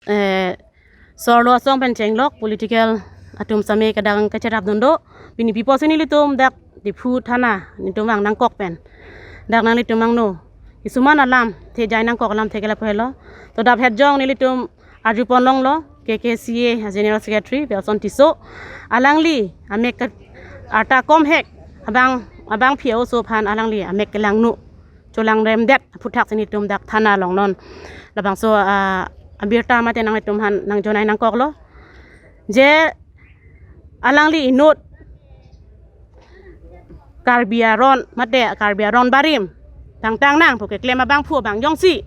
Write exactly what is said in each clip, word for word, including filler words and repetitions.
eh, so-arlo asong pen chenglok political atum sitame kadang kacherap dun do. Pini pi apotsi nelitum dak Diphu thana nelitum vang nangkok pen dak nanglitum angno isuman alamthe jai nangkok alamthe ke lapu helo. To adap het jong nelitum arjupon longlo K K C A General Secretary Welson Tisso, alangli amek ke arta komhek abang, abangpi a-oso aphan alangli amek kelangno cholangremdet aphuthak si nelitum dak thana along non labangso, ah, abirta mate nanglitum aphan nangjonai nangkoklo. Je alangli inut Karbi aron mate Karbi aron barim tangtang nang pu keklem abangphu abang jongsi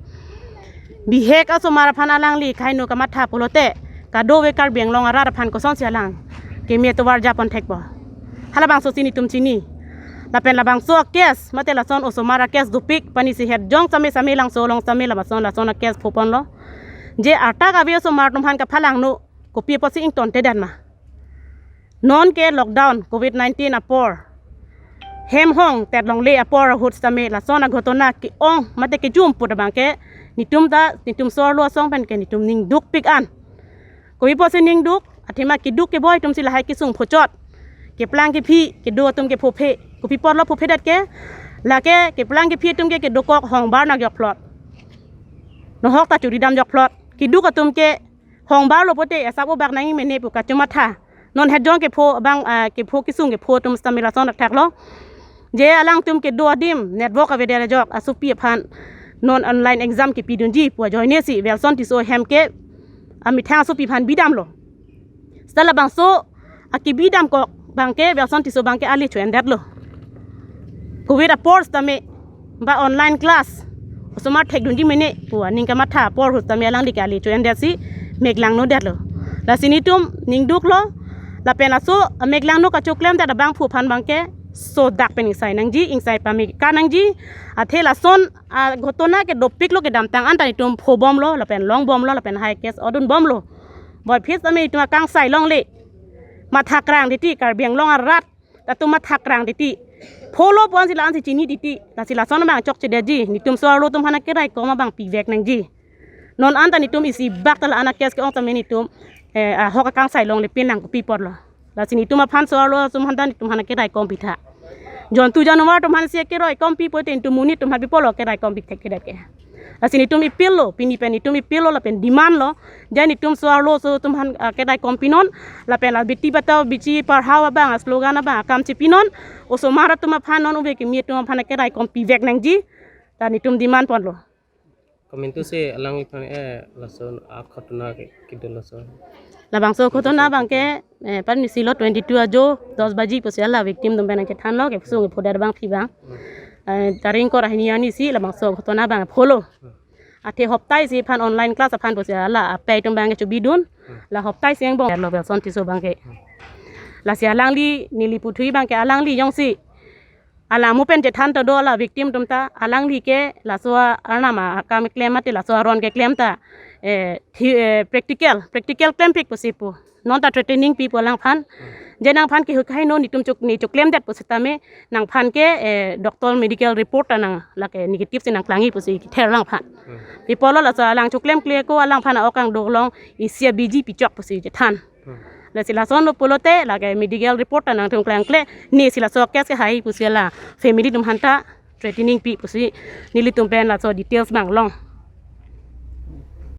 bihek asomar aphan alangli kaino kamatha pulote kadokave Karbi Anglong arat aphan kosonsi alang keme tovar japon thekpo, halabangso si nelitum chini. Lapen labangso a-case mate lason osomar a-case dopik pen isi het jong sitame sitame langso along sitame lason lason a-case phoponlo. Je arta kave osomar atum aphan kaphalangno, kopi apotsi ingtontedet ma? Non ke lockdown covid nineteen apor, hem hong tet longle apor ahut sitame lason aghotona ke-ong mate kejum put abangke nelitum ta, nelitum so-arlo asong pen ke nelitum ning dukpik an. Kopi apotsi ning duk? Athema keduk keboi atumsi lahai kesung phochot, keplang kephi kedo atum ke phophe. Kopi apotlo phophedet ke? Lake keplang kephi atum ke kedokok hongbar nang jokphlot, nohok ta churi dam jokphlot. Keduk atum ke hongbarlo pote asap obak nangji mene pu kachomatha. Non het jong kepho abang, ah, kepho kesung kepho atum sitame lason thakthaklo. Je alangtum kedo adim network avedet ajok asopi aphan non online exam kepidunji pu ajoine si Welson Tisso ahem ke amethang asopi aphan bidamlo. Seta labangso akebi damkok abangke Welson Tisso abangke ali cho-endetlo. Covid apor sitame ba online class osomar thekdunji mene pu aning kamatha apor ahut sitame alangli ke ali cho-endet si meklangno detlo. Lasi nelitum ning duklo. Lapen laso meklangno kachoklemdet abangphu aphan abangke sodak pen ingsai nangji, ingsai pameka nangji. Athe lason aghotona ke dopiklo kedamtang anta nelitum phobomlo lapen longbomlo lapen hai case odunbomlo. Boiphit sitame nelitum akangsai longle. Mathakrang titi, Karbi Anglong arat atum mathakrang titi. Pholo pu-ansi la-ansi chini titi. Lasi lason abang chokchedetji. Nelitum so-arlo atum aphan akeraikom abang pivek nangji. Non anta nelitum isi bak ta la-an a-case ke-ong sitame nelitum, eh, ahok akangsai longle pinang kopi apotlo. Lasi nelitum aphan so-arlo atum aphan ta nelitum aphan akeraikom pitha. Jontu januar atum aphansi akeraikom pi pote nelitum monit atum aphan pipolo akeraikom pithekthedet ke. Lasi nelitum appeal lo, pini pen nelitum appeal lo lapen demand lo. Je nelitum so-arlo aso atum aphan, ah, akeraikom pinon, lapen la beti batao bachi padhao abang, slogan abang akam chepinon, osomar atum aphan non ove kimi atum aphan akeraikom pivek nangji, ta nelitum demand ponlo. Komantu si alangliphan, eh, lason aghotona ke, kedo lason. Labangso ghotona abangke, eh, pen isi lo twenty-two ajo dos baji pusi la victim atum pen nangchethanlo, kesung kephodet abangpi abang. Hmm. Eh, tarik ingkoi ra hini arni si labangso ghotona abang pholo. Hmm. Athe hopta isi aphan online class aphan pusi la apei atum abangke chobidun. Hmm. La hopta isi angbong lo Welson Tisso abangke. Hmm. Lasi alangli neli puthot abangke alangli jongsi alam mo pen chethan ta do la victim atum ta, alangli ke laso arnam akam keklem mate laso aron keklem ta, eh, thi-, eh, practical, practical klempik pusi pu. Non ta threatening pi pu alangphan. Je nangphan ke hukhai no nelitum chok, ne choklemdet pusitame nangphan ke, eh, doctor medical report ta nang lake negative si nangklangji pusi kether alangphan. Hmm. Pipolo laso alang choklemkle ko alangphan a-ok angduk along isi a-B G pichok pusi chethan. Hmm. Lasi lasonlo pulote lake medical report ta nangtum klangkle, ne si laso case kehai pusi la family atum aphan ta threatening pi pusi nelitum pen laso details abang long.